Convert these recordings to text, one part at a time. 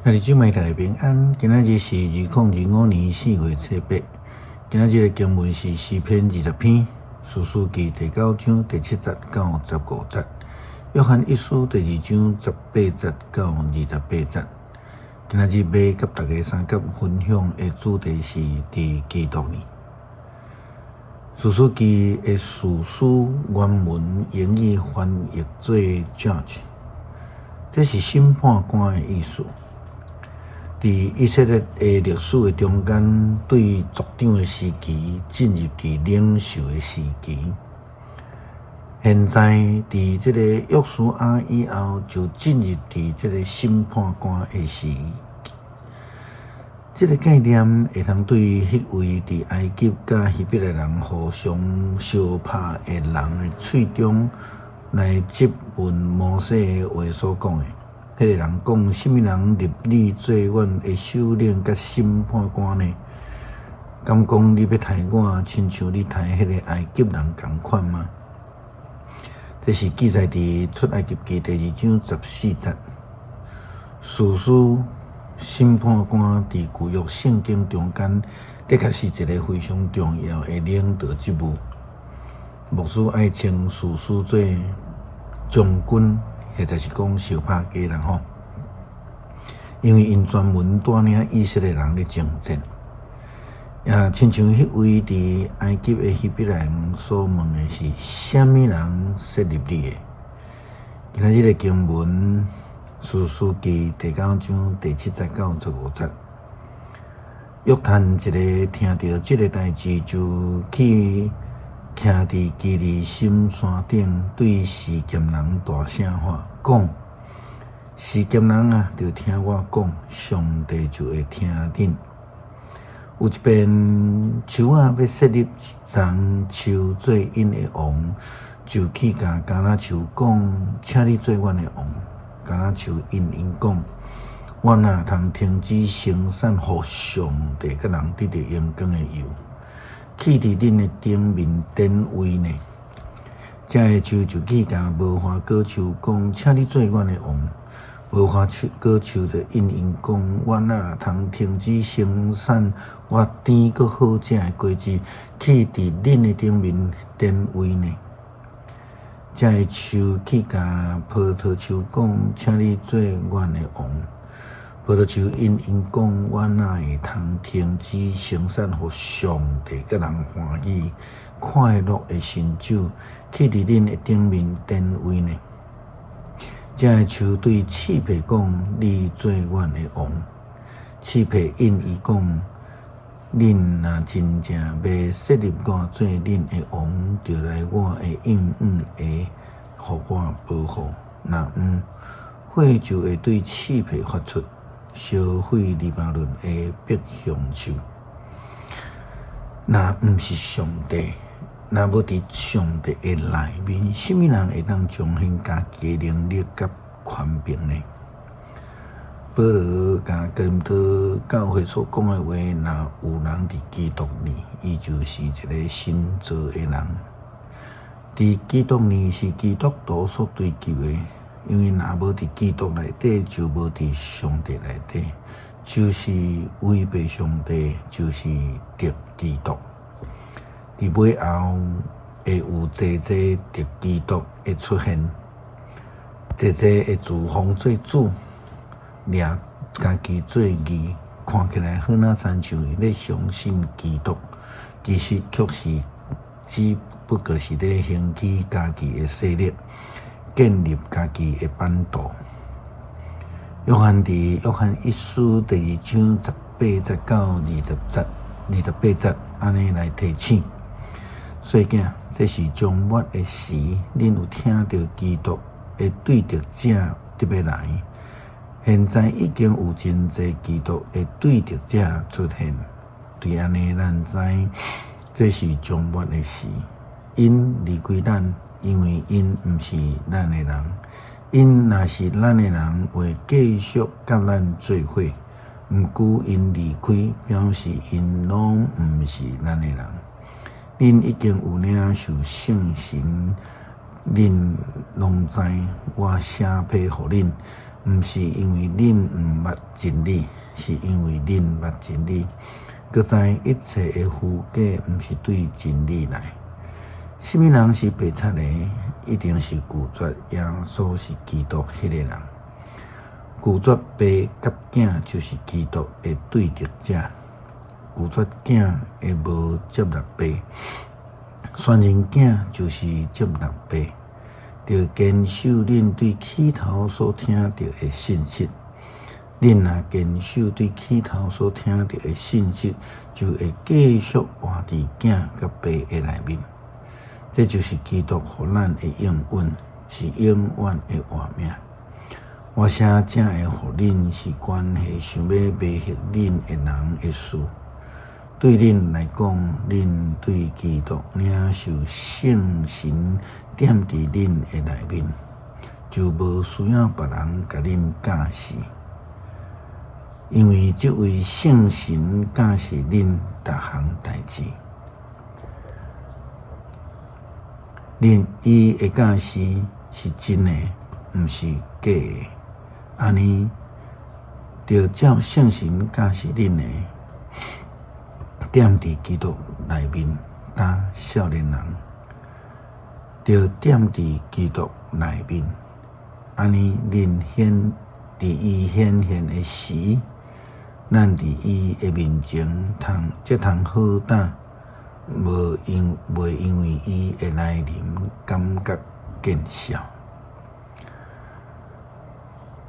兄弟姊妹大家平安，今仔日是2025年4月7日。今仔日的經文是詩篇20篇，士師記第九章第七節到15節，約翰一書第二章18節到28節。今仔日欲佮大家相佮分享的主題是佇基督裡。士師記的士師原文英語翻譯做 Judge，這是審判官的意思。佇以色列的歷史的中間，對族長的時期進入佇領袖的時期。現在佇這個約書亞以後，就進入佇這個審判官的時期。這個概念會通對彼位佇埃及佮希伯來人互相相拍的人的喙中來質問摩西的話所講的。彼個人講：啥物人立你做阮的首領佮審判官呢？敢講你欲刣我，親像你刣彼個埃及人仝款嗎？這是記載佇出埃及記第二章14節。士師審判官佇舊約聖經中間，的確是一个非常重要的領導職務。牧師愛稱士師做將軍，或者是講相拍家啦吼，因為𪜶專門帶領以色列人咧征戰。也親像彼位佇埃及的希伯來人所問的是：啥物人設立你的？今仔日的經文，士師記第九章第七節到15節。約坦一个聽著這个代誌，就去徛佇基利心山頂，對示劍人大聲喊，講：示劍人啊，著聽我講，上帝就會聽恁。有一片樹仔欲設立一欉樹做𪜶的王，就去共橄欖樹講：請你做阮的王。橄欖樹應𪜶講：我哪會通停止生產予上帝佮人得著榮光的油，去佇恁的頂面典位呢？這个樹就去共無花果樹講：請你做阮的王。無花果樹就應𪜶講：我哪會通停止生產我甜閣好食的果子，去佇恁的頂面典位呢？這个樹去共葡萄樹講：請你做阮的王。葡萄樹應𪜶講：我哪會通停止生產予上帝佮人歡喜快樂的新酒，去佇恁的頂面典位呢？這个樹對刺柏講：你做阮的王。刺柏應伊講：恁若真正欲設立我做恁的王，就來我的蔭影下，予我保護。若毋，火就會對刺柏發出，燒毀黎巴嫩的柏橡樹。若毋是上帝，若無佇上帝的內面，啥物人會當彰顯家己的能力佮權柄呢？保羅共哥林多教會所講的話，若有人佇基督裡，伊就是一个新造的人。佇基督裡是基督徒所追求的，因為若無佇基督內底，就無佇上帝內底，就是違背上帝，就是敵基督。佇尾後會有濟濟敵基督的出現，濟濟會自封做主，掠家己做義，看起來好若親像咧相信基督，其實卻是只不過是咧興起家己的勢力，建立家己的版圖。約翰佇約翰一書第二章18節到20節、28節，按呢來提醒。細囝，這是終末的時，恁有聽著基督的對敵者得欲來，現在已經有真濟基督的對敵者出現。對按呢，咱知這是終末的時。𪜶離開咱，因為𪜶毋是咱的人。𪜶若是咱的人，會繼續佮咱做伙。毋過𪜶離開，表示𪜶攏毋是咱的人。恁已經有領受聖神，恁攏知我寫批予恁，毋是因為恁毋捌真理，是因為恁捌真理，閣知一切的虛假毋是對真理來。啥物人是白賊的？一定是拒絕耶穌是基督彼个人。拒絕爸佮囝就是基督的對敵者。拒絕囝的無接納爸，宣認囝就是接納爸。著堅守恁對起頭所聽著的信息。恁若堅守對起頭所聽著的信息，就會繼續活佇囝佮爸的內面。這就是基督予咱的應允，是永遠的活命。我寫這个予恁，是關係想欲迷惑恁的人的事。對恁來講，恁對基督領受聖神踮佇恁的內面，就無需要別人共恁教示，因為這位聖神教示恁逐項代誌。恁伊的教示是真的，毋是假的。按呢，著照聖神教示恁的，踮佇基督內面，當少年人，著踮佇基督內面。按呢，恁顯佇伊顯現的時，咱佇伊的面前通這通好膽，無因袂因為伊的來臨感覺見笑。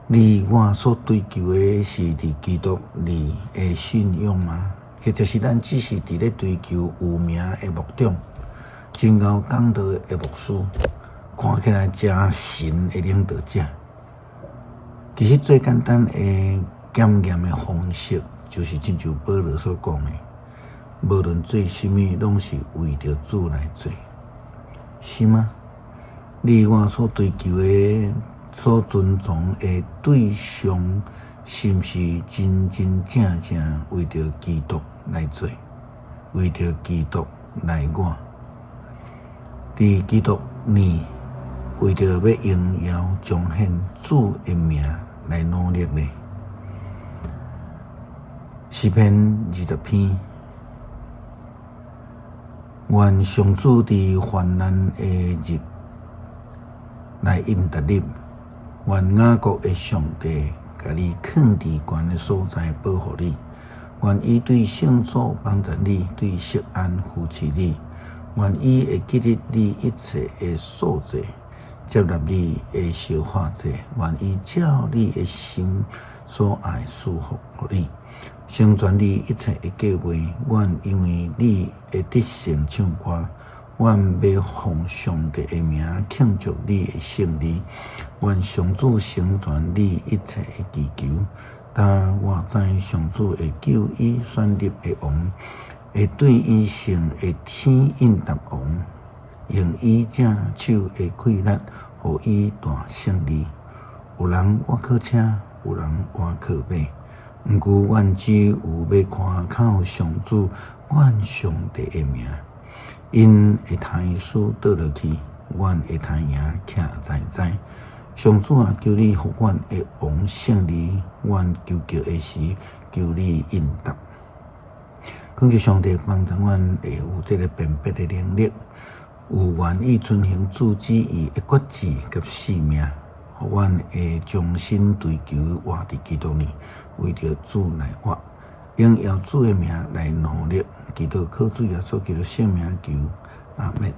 你我所追求的是佇基督裡的信仰嗎？或者是咱只是佇咧追求有名的牧長、真𠢕講道的牧師，看起來誠神的領導者？其實最簡單的檢驗的方式，就是親像保羅所講的，無論做啥物，攏是為著主來做，是嗎？你我所追求的、所尊崇的對象，是毋是真真正正為著基督來做，為著基督來活？佇基督裡，為著欲榮耀彰顯主的名來努力呢？詩篇20篇，願上主佇患難的日來應答你，願雅各的上帝共你囥佇懸的所在保護你，願伊對聖所幫助你，對錫安扶持你，願伊會記得你一切的素祭，接納你的燒化祭，願伊照你的心所愛賜福予你，成全你一切的計劃。願因為你會得勝唱歌，阮欲奉上帝的名慶祝你的勝利。願上主成全你一切的祈求。但我知上主會救伊選立的王，會對伊聖的天應答王，用伊正手的氣力，予伊大勝利。有人倚靠車，有人倚靠馬，毋過阮只有欲倚靠上主，阮上帝的名。𪜶的刣師倒落去，阮的刣贏徛在在。上主啊，求你予阮的王勝利，阮求告的時，求你應答。懇求上帝幫助阮會有這个辨別的能力，有願意遵行主旨意的決志佮使命，予阮會終身追求活佇基督裡，為著主來活，榮耀主的名來努力，祈禱靠主耶穌基督聖名求，阿們。